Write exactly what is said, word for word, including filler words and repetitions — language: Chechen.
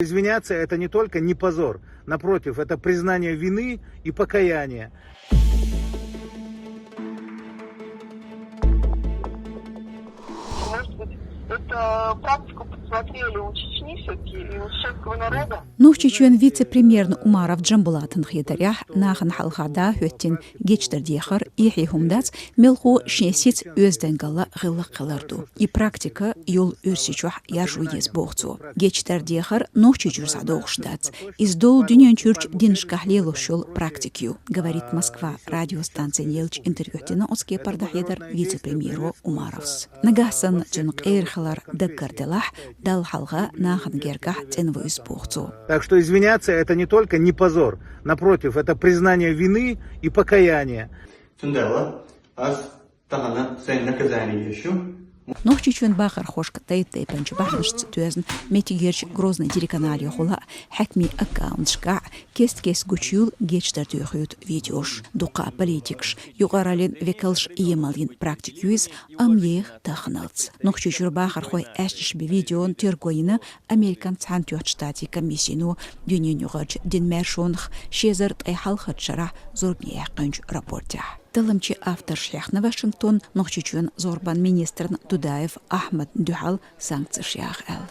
Извиняться — это не только не позор, напротив, это признание вины и покаяние. Может быть, эту практику подсмотрели у Чечни все-таки и у чеченского народа? Нохчийчоьн вице-премьерна Умаров Джамбулатан хетарехь, нахана хьалха дӀахӀоьттина гечдар дехар эхь хӀума дац, мелхо шен сица оьздангалла гӀиллакх хилар ду. И практика йола Оьрсийчохь яржо еза боху цо. Гечдар дехар Нохчийчуьра схьадогӀуш дац. Иза долу дуьнен чуьрчу динашкахь лелош йолу практика ю, говорит Москва радиостанцина еллачу интервьюхь дина оцу кепара дӀахьедар вице-премьеро Умаровс. Нагахь санна цуьнан къера хилар даггара делахь, Далла хьалха нахана гергахь цӀена ву иза боху цо. Так что извиняться — это не только не позор, напротив, это признание вины и покаяние. Цундела ас тахана сайн наказание еш ю. Нохчийчоьн бахархошка тайп-тайпанчу бахьанашца тоьзна меттигерчу Грозный телеканалехула хьаькамийн аккаунташкахь кест-кеста гучуйолу гечдар тоьхна видеош. Дукха политикаш, юкъараллин векалш емал йина практика ю иза, амма еха тахханалц. Нохчийчуьра бахархой аьшнаш бен видеона терго йина Американ Цхьаьнатоьхначу Штатийн комиссино дуьненаюкъарчу динан маьршонах ши эзар ткъе хьалхарчу шарахь зорбане яьккхинчу рапортехь. Талламчийн авторша хьехна Вашингтон Нохчийчоьнан зорбанан министрна Дудаев Ахьмадна дуьхьал санкцеш яха аьлла.